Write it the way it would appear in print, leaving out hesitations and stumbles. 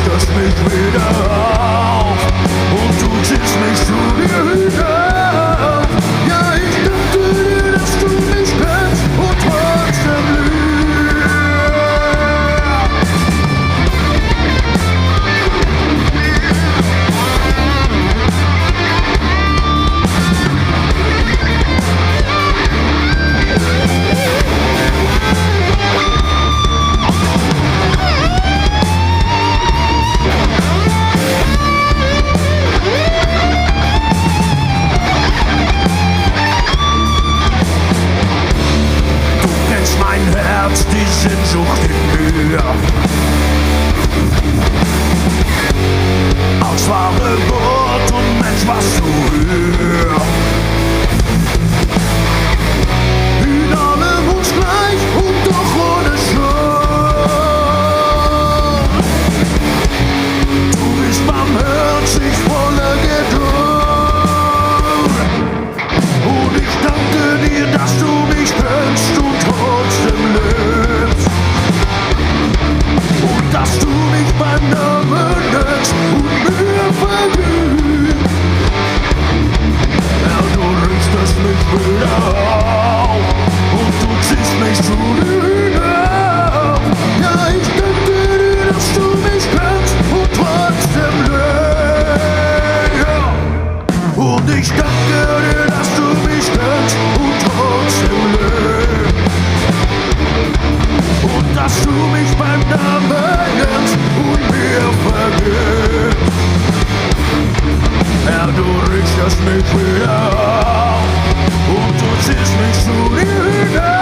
richterst mich wieder auf und du ziehst mich zu dir hinauf. Ja, ich danke dir, dass du mich kennst und trotzdem lügst. Die Sehnsucht in mir aus wahre Geburt und Mensch warst du höher. In allem uns gleich und doch ohne Schuld. Du bist barmherzig, voller Geduld. Und ich danke dir, dass du mich kennst und trotzdem lebst. Und dass du mich beim Namen nennst und mir vergibst. Ja, du richtest mich wieder auf und du ziehst mich zu dir hinauf. Ja, ich danke dir, dass du mich kennst und trotzdem lebst. Und ich danke dir, dass du mich kennst und trotzdem lebst. Und dass du mich beim Namen nennst und mir vergibst. Herr, du richterst mich wieder auf und du ziehst mich zu dir hinauf.